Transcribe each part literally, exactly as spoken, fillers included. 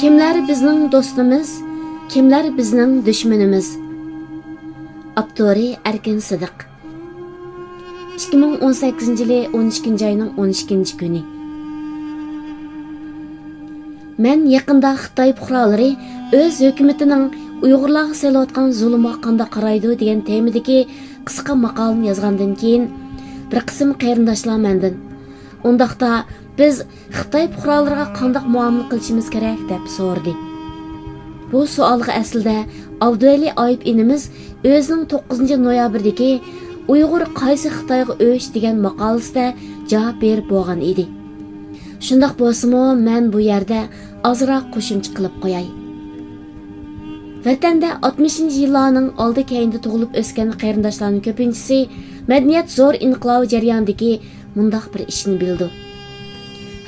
كىملەر بىزنىڭ دوستىمىز، كىملەر بىزنىڭ دۈشمىنىمىز؟ ئاپتورى: ئەركىن سىدىق. ئىككى مىڭ ئون سەككىزىنچى يىلى ئون ئىككىنچى ئاينىڭ ئون ئىككىنچى كۈنى. مەن يېقىندا خىتاي پۇقرالىرى ئۆز ھۆكۈمىتىنىڭ ئۇيغۇرلارغا سېلىۋاتقان زۇلۇمىغا قانداق قارايدۇ دېگەن تېمىدىكى قىسقا ماقالىنى يازغاندىن كېيىن، بىر قىسىم قېرىنداشلار مەندىن، ئۇنداقتا بىز خىتاي پۇقرالىرىغا قانداق مۇئامىلە قىلىشىمىز كېرەك؟ دەپ سورىدى. بۇ سوئالغا ئەسلىدە ئابدۇۋەلى ئايۇپ ئىنىمىز ئۆزىنىڭ توققۇزىنچى نويابىردىكى «ئۇيغۇر قايسى خىتايغا ئۆچ» دېگەن ماقالىسىدە جاۋاب بېرىپ بولغان ئىدى. شۇنداق بولسىمۇ، مەن بۇ يەردە ئازراق قوشۇمچە قىلىپ قوياي. ۋەتەندە ئاتمىشىنچى يىللارنىڭ ئالدى-كەينىدە تۇغۇلۇپ ئۆسكەن قېرىنداشلارنىڭ كۆپىنچىسى مەدەنىيەت زور ئىنقىلابى جەريانىدىكى مۇنداق بىر ئىشنى بىلىدۇ.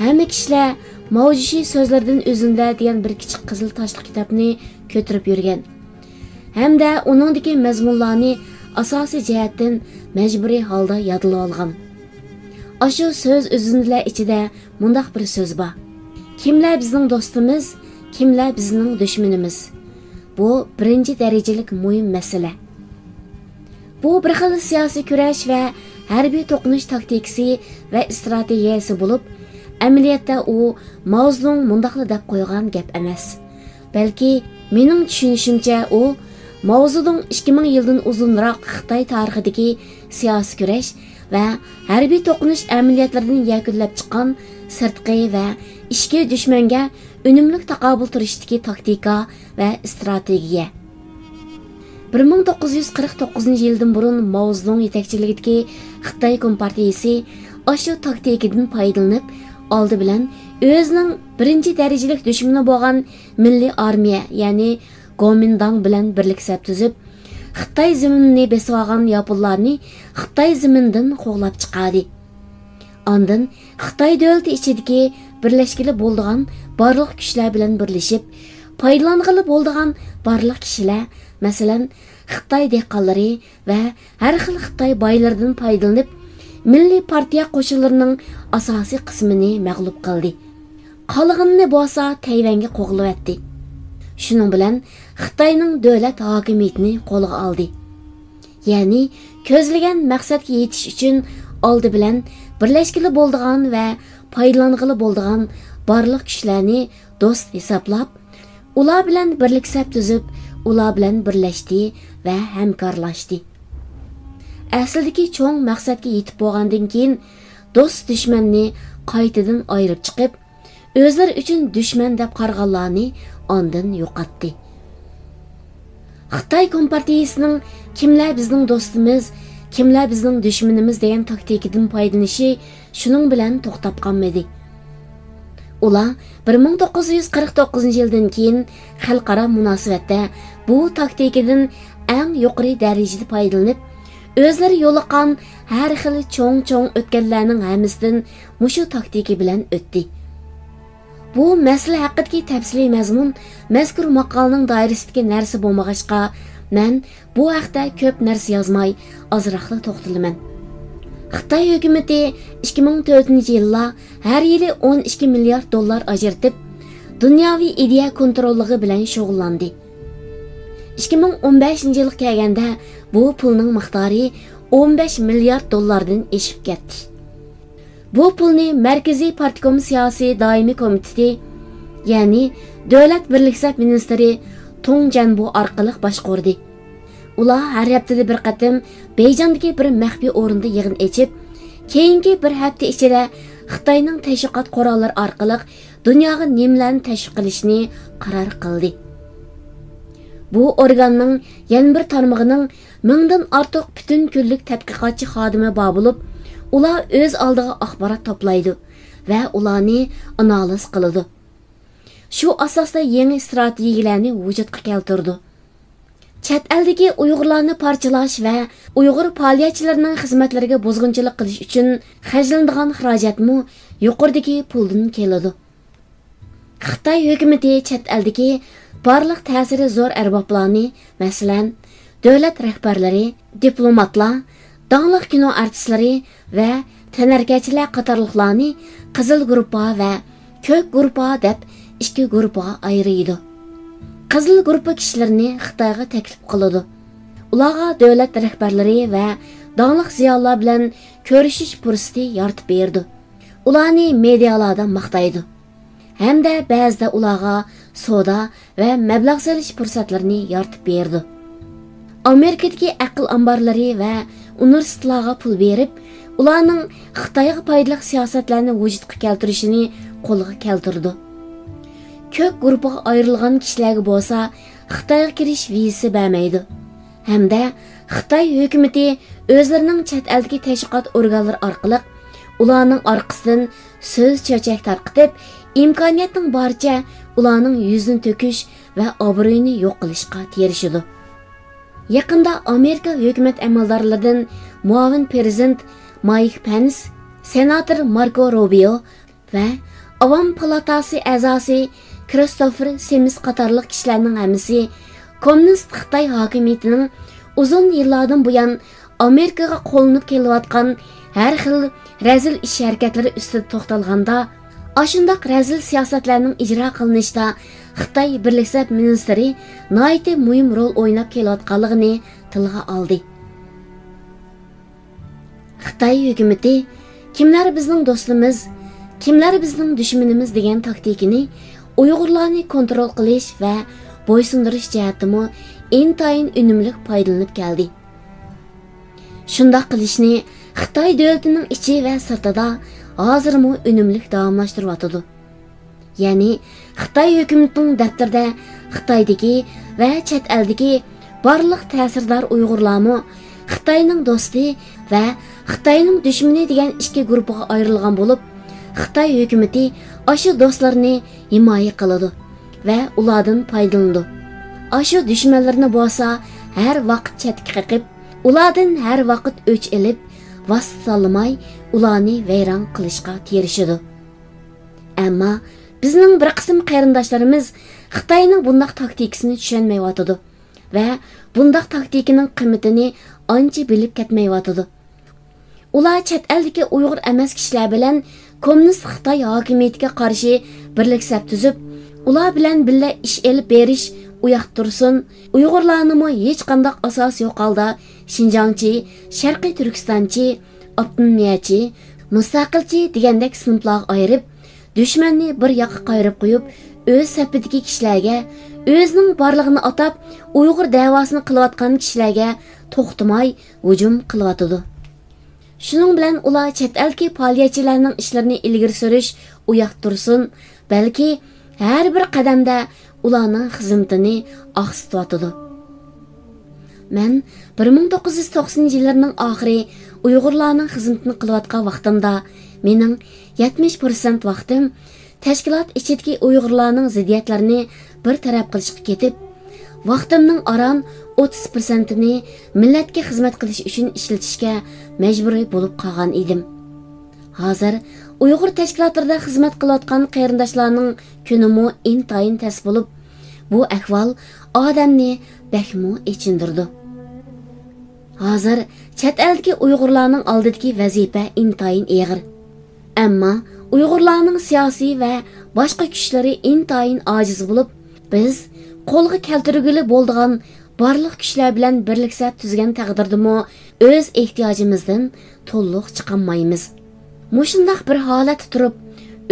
ھەممە كىشىلەر «ماۋزېشى سۆزلىرىدىن ئۈزۈندە» دېگەن بىر كىچىك قىزىل تاشلىق كىتابنى كۆتۈرۈپ يۈرگەن ھەمدە ئۇنىڭدىكى مەزمۇنلارنى ئاساسىي جەھەتتىن مەجبۇرىي ھالدا يادلىۋالغان. ئاشۇ سۆز ئۈزۈندىلەر ئىچىدە مۇنداق بىر سۆز بار: «كىملەر بىزنىڭ دوستىمىز، كىملەر بىزنىڭ دۈشمىنىمىز؟» بۇ بىرىنچى دەرىجىلىك مۇھىم مەسىلە. بۇ بىر خىل سىياسىي كۈرەش ۋە ھەربىي توقۇنۇش تاكتىكىسى ۋە ئىستراتېگىيەسى بولۇپ، ئەمەلىيەتتە ئۇ ماۋزېدۇڭ مۇنداقلا دەپ قويغان گەپ ئەمەس. بەلكى، مېنىڭ چۈشىنىشىمچە، ئۇ ماۋزېدۇڭ ئىككى مىڭ يىلدىن ئۇزۇنراق خىتاي تارىخىدىكى سىياسىي كۈرەش ۋە ھەربىي توقۇنۇش ئەمەلىيەتلىرىدىن يەكۈنلەپ چىققان سىرتقى ۋە ئىچكى دۈشمەنگە ئۈنۈملۈك تاقابىل تۇرۇشتىكى تاكتىكا ۋە ئىستراتېگىيە. بىر مىڭ توققۇز يۈز قىرىق توققۇزىنچى يىلدىن بۇرۇن ماۋزېدۇڭ يېتەكچىلىكىدىكى خىتاي كومپارتىيىسى ئاشۇ تاكتىكىدىن پايدىلىنىپ، ئالدى بىلەن ئۆزىنىڭ بىرىنچى دەرىجىلىك دۈشمىنى بولغان مىللىي ئارمىيە، يەنى گومىنداڭ بىلەن بىرلىك سەپ تۈزۈپ، خىتاي زېمىنىنى بېسىۋالغان ياپونلارنى خىتاي زېمىنىدىن قوغلاپ چىقاردى. ئاندىن خىتاي دۆلىتى ئىچىدىكى بىرلەشكىلى بولىدىغان بارلىق كۈچلەر بىلەن بىرلىشىپ، پايدىلانغىلى بولىدىغان بارلىق كىشىلەر، مەسىلەن، خىتاي دېھقانلىرى ۋە ھەر خىل خىتاي بايلىرىدىن پايدىلىنىپ، مىللىي پارتىيە قوشۇنلىرىنىڭ ئاساسىي قىسمىنى مەغلۇپ قىلدى. قالغىنىنى بولسا تەيۋەنگە قوغلىۋەتتى. شۇنىڭ بىلەن خىتاينىڭ دۆلەت ھاكىمىيىتىنى قولىغا ئالدى. يەنى كۆزلىگەن مەقسەتكە يېتىش ئۈچۈن ئالدى بىلەن بىرلەشكىلى بولىدىغان ۋە پايدىلانغىلى بولىدىغان بارلىق كۈچلەرنى دوست ھېسابلاپ، ئۇلار بىلەن بىرلىك سەپ تۈزۈپ، ئۇلار بىلەن بىرلەشتى ۋە ھەمكارلاشتى. ئەسلىدىكى چوڭ مەقسەتكە يېتىپ بولغاندىن كېيىن، دوست دۈشمەننى قايتىدىن ئايرىپ چىقىپ، ئۆزلىرى ئۈچۈن دۈشمەن دەپ قارىغانلارنى ئاندىن يوقاتتى. خىتاي كومپارتىيىسىنىڭ «كىملەر بىزنىڭ دوستىمىز، كىملەر بىزنىڭ دۈشمىنىمىز» دېگەن تاكتىكىدىن پايدىلىنىشى شۇنىڭ بىلەن توختاپ قالمىدى. ئۇلار بىر مىڭ توققۇز يۈز قىرىق توققۇزىنچى يىلدىن كېيىن خەلقئارا مۇناسىۋەتتە بۇ تاكتىكىدىن ئەڭ يۇقىرى دەرىجىدە پايدىلىنىپ، ئۆزلىرى يولۇققان ھەر خىل چوڭ-چوڭ ئۆتكەللەرنىڭ ھەممىسىدىن مۇشۇ تاكتىكا بىلەن ئۆتتى. بۇ مەسىلە ھەققىدىكى تەپسىلىي مەزمۇن مەزكۇر ماقالىنىڭ دائىرىسىدىكى نەرسە بولمىغاچقا، مەن بۇ ھەقتە كۆپ نەرسە يازماي، ئازراقلا توختىلىمەن. خىتاي ھۆكۈمىتى ئىككى مىڭ تۆتىنچى يىللا ھەر يىلى ئون ئىككى مىليارد دوللار ئاجرىتىپ، دۇنياۋى ئىدىيە كونتروللۇقى بىلەن شۇغۇللاندى. ئىككى مىڭ ئون بەشىنچى يىلغا كەلگەندە، بۇ پۇلنىڭ مىقدارى ئون بەش مىليارد دوللاردىن ئېشىپ كەتتى. بۇ پۇلنى مەركىزىي پارتكوم سىياسىي دائىمىي كومىتېتى، يەنى دۆلەت بىرلىك سەپ مىنىستىرى تۇڭ جيەنبو ئارقىلىق باشقۇردى. ئۇلار ھەر ھەپتىدە بىر قېتىم بېيجىڭدىكى بىر مەخپىي ئورۇندا يىغىن ئېچىپ، كېيىنكى بىر ھەپتە ئىچىدە خىتاينىڭ تەشۋىقات قوراللىرى ئارقىلىق دۇنياغا نېمىلەرنى تەشۋىق قىلىشنى قارار قىلدى. بۇ ئورگاننىڭ يەنە بىر تارمىقىنىڭ مىڭدىن ئارتۇق پۈتۈن كۈنلۈك تەتقىقاتچى خادىمى بار بولۇپ، ئۇلار ئۆز ئالدىغا ئاخبارات توپلايدۇ ۋە ئۇلارنى ئانالىز قىلىدۇ. شۇ ئاساستا يېڭى ئىستراتېگىيەلەرنى ۋۇجۇدقا كەلتۈرىدۇ. چەت ئەلدىكى ئۇيغۇرلارنى پارچىلاش ۋە ئۇيغۇر پائالىيەتچىلىرىنىڭ خىزمەتلىرىگە بۇزغۇنچىلىق قىلىش ئۈچۈن خەجلىنىدىغان خىراجەتمۇ يۇقىرىدىكى پۇلدىن كېلىدۇ. خىتاي ھۆكۈمىتى چەت ئەلدىكى بارلىق تەسىرى زور ئەربابلارنى، مەسىلەن، دۆلەت رەھبەرلىرى، دىپلوماتلار، داڭلىق كىنو ئارتىسلىرى ۋە تەنھەرىكەتچىلەر قاتارلىقلارنى قىزىل گۇرۇپپا ۋە كۆك گۇرۇپپا دەپ ئىككى گۇرۇپپىغا ئايرىيدۇ. قىزىل گۇرۇپپا كىشىلىرىنى خىتايغا تەكلىپ قىلىدۇ. ئۇلارغا دۆلەت رەھبەرلىرى ۋە داڭلىق زىيالىيلار بىلەن كۆرۈشۈش پۇرسىتى يارىتىپ بېرىدۇ. ئۇلارنى مېدىيالاردا ماختايدۇ. ھەمدە بەزىدە ئۇلارغا سودا ۋە مەبلەغ سېلىش پۇرسەتلىرىنى يارىتىپ بېرىدۇ. ئامېرىكىدىكى ئەقىل ئامبارلىرى ۋە ئۇنىۋېرسىتېتلارغا پۇل بېرىپ، ئۇلارنىڭ خىتايغا پايدىلىق سىياسەتلەرنى ۋۇجۇدقا كەلتۈرۈشىنى قولغا كەلتۈرىدۇ. كۆك گۇرۇپپىغا ئايرىلغان كىشىلەرگە بولسا خىتايغا كىرىش ۋىزىسى بەرمەيدۇ. ھەمدە خىتاي ھۆكۈمىتى ئۆزلىرىنىڭ چەت ئەلدىكى تەشۋىقات ئورگانلىرى ئارقىلىق ئۇلارنىڭ ئارقىسىدىن سۆز چۆچەك تارقىتىپ، ئىمكانىيەتنىڭ بارىچە ئۇلارنىڭ يۈزىنى تۆكۈش ۋە ئابرۇيىنى يوق قىلىشقا تىرىشىدۇ. يېقىندا ئامېرىكا ھۆكۈمەت ئەمەلدارلىرىدىن مۇئاۋىن پىرېزىدېنت مايك پەنس، سېناتور ماركو روبىيو ۋە ئاۋام پالاتاسى ئەزاسى كىرىستوفېر سىمىس قاتارلىق كىشىلەرنىڭ ھەممىسى كوممۇنىست خىتاي ھاكىمىيىتىنىڭ ئۇزۇن يىللاردىن بۇيان ئامېرىكىغا قوللىنىپ كېلىۋاتقان ھەر خىل رەزىل ئىش ھەرىكەتلىرى ئۈستىدە توختالغاندا، ئاشۇنداق رەزىل سىياسەتلەرنىڭ ئىجرا قىلىنىشىدا خىتاي بىرلىك سەپ مىنىستىرى ناھايىتى مۇھىم رول ئويناپ كېلىۋاتقانلىقىنى تىلغا ئالدى. خىتاي ھۆكۈمىتى «كىملەر بىزنىڭ دوستىمىز، كىملەر بىزنىڭ دۈشمىنىمىز» دېگەن تاكتىكىنى ئۇيغۇرلارنى كونترول قىلىش ۋە بويسۇندۇرۇش جەھەتتىمۇ ئىنتايىن ئۈنۈملۈك پايدىلىنىپ كەلدى. شۇنداق قىلىشنى خىتاي دۆلىتىنىڭ ئىچى ۋە سىرتىدا ھازىرمۇ ئۈنۈملۈك داۋاملاشتۇرۇۋاتىدۇ. يەنى خىتاي ھۆكۈمىتىنىڭ دەپتىرىدە خىتايدىكى ۋە چەت ئەلدىكى بارلىق تەسىردار ئۇيغۇرلارمۇ خىتاينىڭ دوستى ۋە خىتاينىڭ دۈشمىنى دېگەن ئىككى گۇرۇپپىغا ئايرىلغان بولۇپ، خىتاي ھۆكۈمىتى ئاشۇ دوستلىرىنى ھىمايە قىلىدۇ ۋە ئۇلاردىن پايدىلىنىدۇ. ئاشۇ دۈشمەنلىرىنى بولسا ھەر ۋاقىت چەتكە قېقىپ، ئۇلاردىن ھەر ۋاقىت ئۆچ ئېلىپ، ۋاسىتە تاللىماي ئۇلارنى ۋەيران قىلىشقا تىرىشىدۇ. ئەمما بىزنىڭ بىر قىسىم قېرىنداشلىرىمىز خىتاينىڭ بۇنداق تاكتىكىسىنى چۈشەنمەيۋاتىدۇ ۋە بۇنداق تاكتىكىنىڭ قىممىتىنى ئانچە بىلىپ كەتمەيۋاتىدۇ. ئۇلار چەت ئەلدىكى ئۇيغۇر ئەمەس كىشىلەر بىلەن كوممۇنىست خىتاي ھاكىمىيىتىگە قارشى بىرلىك سەپ تۈزۈپ، ئۇلار بىلەن بىللە ئىش ئېلىپ بېرىش ئۇياقتا تۇرسۇن، ئۇيغۇرلارنىمۇ ھېچقانداق ئاساسى يوق ھالدا شىنجاڭچى، شەرقىي تۈركىستانچى، ئاپتونومىيەچى، مۇستەقىلچى دېگەندەك سىنىپلارغا ئايرىپ، دۈشمەننى بىر ياققا قايرىپ قويۇپ، ئۆز سەپىدىكى كىشىلەرگە ئۆزىنىڭ بارلىقىنى ئاتاپ، ئۇيغۇر دەۋاسىنى قىلىۋاتقان كىشىلەرگە توختىماي ھۇجۇم قىلىۋاتىدۇ. شۇنىڭ بىلەن ئۇلار چەت ئەلدىكى پائالىيەتچىلەرنىڭ ئىشلىرىنى ئىلگىرى سۈرۈش ئۇياقتا تۇرسۇن، بەلكى ھەر بىر قەدەمدە ئۇلارنىڭ خىزمىتىنى ئاقسىتىۋاتىدۇ. مەن بىر مىڭ توققۇز يۈز توقسىنىنچى يىللىرىنىڭ ئاخىرى ئۇيغۇرلارنىڭ خىزمىتىنى قىلىۋاتقان ۋاقتىمدا، مېنىڭ يەتمىش پىرسەنت ۋاقتىم تەشكىلات ئىچىدىكى ئۇيغۇرلارنىڭ زىددىيەتلىرىنى بىر تەرەپ قىلىشقا كېتىپ، ۋاقتىمنىڭ ئاران ئوتتۇز پىرسەنتىنى مىللەتكە خىزمەت قىلىش ئۈچۈن ئىشلىتىشكە مەجبۇرىي بولۇپ قالغان ئىدىم. ھازىر ئۇيغۇر تەشكىلاتلىرىدا خىزمەت قىلىۋاتقان قېرىنداشلارنىڭ كۈنىمۇ ئىنتايىن تەس بولۇپ، بۇ ئەھۋال ئادەمنى بەكمۇ ئېچىندۇرىدۇ. ھازىر چەت ئەلدىكى ئۇيغۇرلارنىڭ ئالدىدىكى ۋەزىپە ئىنتايىن ئېغىر. ئەمما ئۇيغۇرلارنىڭ سىياسىي ۋە باشقا كۈچلىرى ئىنتايىن ئاجىز بولۇپ، بىز قولغا كەلتۈرگىلى بولىدىغان بارلىق كۈچلەر بىلەن بىرلىكسە تۈزگەن تەقدىردىمۇ ئۆز ئېھتىياجىمىزدىن تولۇق چىقالمايمىز. مۇشۇنداق بىر ھالەتتە تۇرۇپ،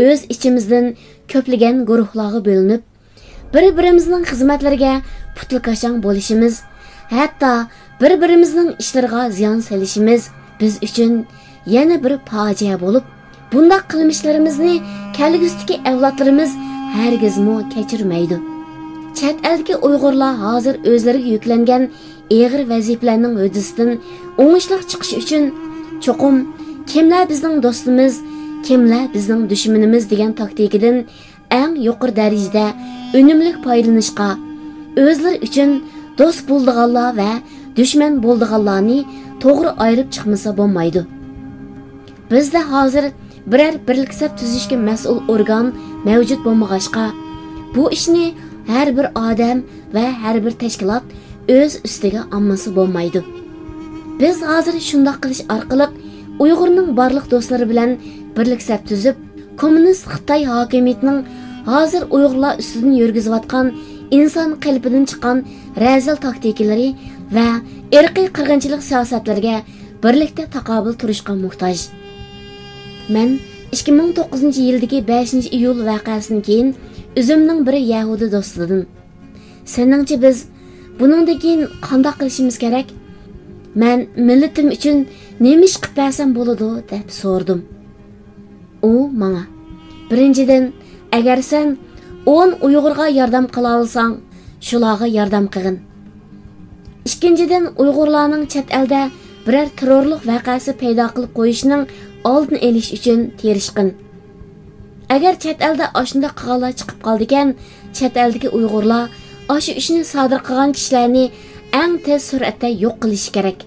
ئۆز ئىچىمىزدىن كۆپلىگەن گۇرۇھلارغا بۆلۈنۈپ، بىر-بىرىمىزنىڭ خىزمەتلىرىگە پۇتلىكاشاڭ بولۇشىمىز، ھەتتا بىر-بىرىمىزنىڭ ئىشلىرىغا زىيان سېلىشىمىز بىز ئۈچۈن يەنە بىر پاجىئە بولۇپ، بۇنداق قىلمىشلىرىمىزنى كەلگۈسىدىكى ئەۋلادلىرىمىز ھەرگىزمۇ كەچۈرمەيدۇ. چەت ئەلدىكى ئۇيغۇرلار ھازىر ئۆزلىرىگە يۈكلەنگەن ئېغىر ۋەزىپىلەرنىڭ ھۆددىسىدىن ئوڭۇشلۇق چىقىش ئۈچۈن، چوقۇم «كىملەر بىزنىڭ دوستىمىز، كىملەر بىزنىڭ دۈشمىنىمىز» دېگەن تاكتىكىدىن ئەڭ يۇقىرى دەرىجىدە ئۈنۈملۈك پايدىلىنىشقا، ئۆزلىرى ئۈچۈن دوست بولىدىغانلار ۋە دۈشمەن بولىدىغانلارنى توغرا ئايرىپ چىقمىسا بولمايدۇ. بىزدە ھازىر بىرەر بىرلىك سەپ تۈزۈشكە مەسئۇل ئورگان مەۋجۇت بولمىغاچقا، بۇ ئىشنى ھەر بىر ئادەم ۋە ھەر بىر تەشكىلات ئۆز ئۈستىگە ئالمىسا بولمايدۇ. بىز ھازىر شۇنداق قىلىش ئارقىلىق ئۇيغۇرنىڭ بارلىق دوستلىرى بىلەن بىرلىك سەپ تۈزۈپ، كوممۇنىست خىتاي ھاكىمىيىتىنىڭ ھازىر ئۇيغۇرلار ئۈستىدىن يۈرگۈزۈۋاتقان ئىنسان قېلىپىدىن چىققان رەزىل تاكتىكىلىرى ۋە ئىرقىي قىرغىنچىلىق سىياسەتلىرىگە بىرلىكتە تاقابىل تۇرۇشقا موھتاج. مەن ئىككى مىڭ توققۇزىنچى يىلدىكى بەشىنچى ئىيۇل ۋەقەسىدىن كېيىن ئۆزۈمنىڭ بىر يەھۇدىي دوستىدىن، سېنىڭچە بىز بۇنىڭدىن كېيىن قانداق قىلىشىمىز كېرەك؟ مەن مىللىتىم ئۈچۈن نېمە ئىش قىلىپ بەرسەم بولىدۇ؟ دەپ سورىدىم. ئۇ ماڭا، بىرىنچىدىن، ئەگەر سەن ئون ئۇيغۇرغا ياردەم قىلالىساڭ، شۇلارغا ياردەم قىلغىن. ئىككىنچىدىن، ئۇيغۇرلارنىڭ چەت ئەلدە بىرەر تېررورلۇق ۋەقەسى پەيدا قىلىپ قويۇشىنىڭ ئالدىنى ئېلىش ئۈچۈن تىرىشقىن. ئەگەر چەت ئەلدە ئاشۇنداق قىلغانلار چىقىپ قالىدىكەن، چەت ئەلدىكى ئۇيغۇرلار ئاشۇ ئىشنى سادىر قىلغان كىشىلەرنى ئەڭ تېز سۈرئەتتە يوق قىلىشى كېرەك.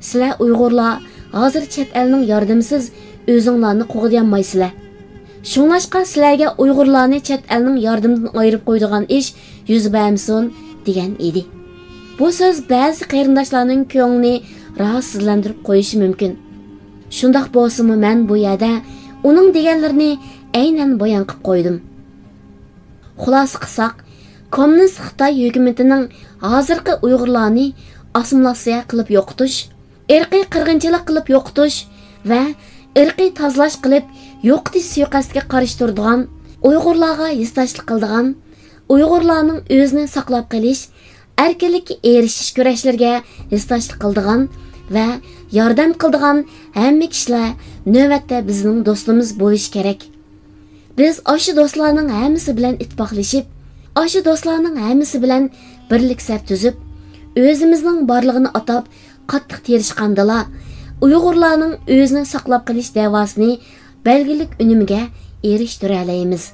سىلەر ئۇيغۇرلار ھازىر چەت ئەلنىڭ ياردىمىسىز ئۆزۈڭلارنى قوغدىيالمايسىلەر. شۇڭلاشقا سىلەرگە ئۇيغۇرلارنى چەت ئەلنىڭ ياردىمىدىن ئايرىپ قويىدىغان ئىش يۈز بەرمىسۇن، دېگەن ئىدى. بۇ سۆز بەزى قېرىنداشلارنىڭ كۆڭلىنى راھەتسىزلەندۈرۈپ قويۇشى مۇمكىن. شۇنداق بولسىمۇ، مەن بۇ يەردە ئۇنىڭ دېگەنلىرىنى ئەينەن بايان قىلىپ قويدۇم. خۇلاسە قىلساق، كوممۇنىست خىتاي ھۆكۈمىتىنىڭ ھازىرقى ئۇيغۇرلارنى ئاسسىمىلياتسىيە قىلىپ يوقىتىش، ئىرقىي قىرغىنچىلىق قىلىپ يوقىتىش ۋە ئىرقىي تازىلاش قىلىپ يوقىتىش سۇيىقەستىگە قارشى تۇرىدىغان، ئۇيغۇرلارغا ھېسداشلىق قىلىدىغان، ئۇيغۇرلارنىڭ ئۆزىنى ساقلاپ قېلىش، ئەركىنلىككە ئېرىشىش كۈرەشلىرىگە ھېسداشلىق قىلىدىغان ۋە ياردەم قىلىدىغان ھەممە كىشىلەر نۆۋەتتە بىزنىڭ دوستىمىز بولۇشى كېرەك. بىز ئاشۇ دوستلارنىڭ ھەممىسى بىلەن ئىتتىپاقلىشىپ، ئاشۇ دوستلارنىڭ ھەممىسى بىلەن بىرلىك سەپ تۈزۈپ، ئۆزىمىزنىڭ بارلىقىنى ئاتاپ قاتتىق تىرىشقاندىلا، ئۇيغۇرلارنىڭ ئۆزىنى ساقلاپ قېلىش دەۋاسىنى بەلگىلىك ئۈنۈمگە ئېرىشتۈرەلەيمىز.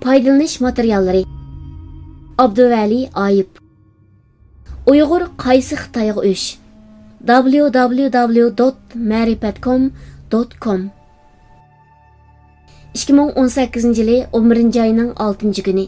پايدىلىنىش ماتېرىياللىرى. ئابدۇۋەلى ئايۇپ. ئۇيغۇر قايسى خىتايغا ئۆچ؟ دابليۇ دابليۇ دابليۇ دوت مەرىپەت كوم دوت كوم. ئىككى مىڭ ئون سەككىزىنچى يىلى ئون بىرىنچى ئاينىڭ ئالتىنچى كۈنى.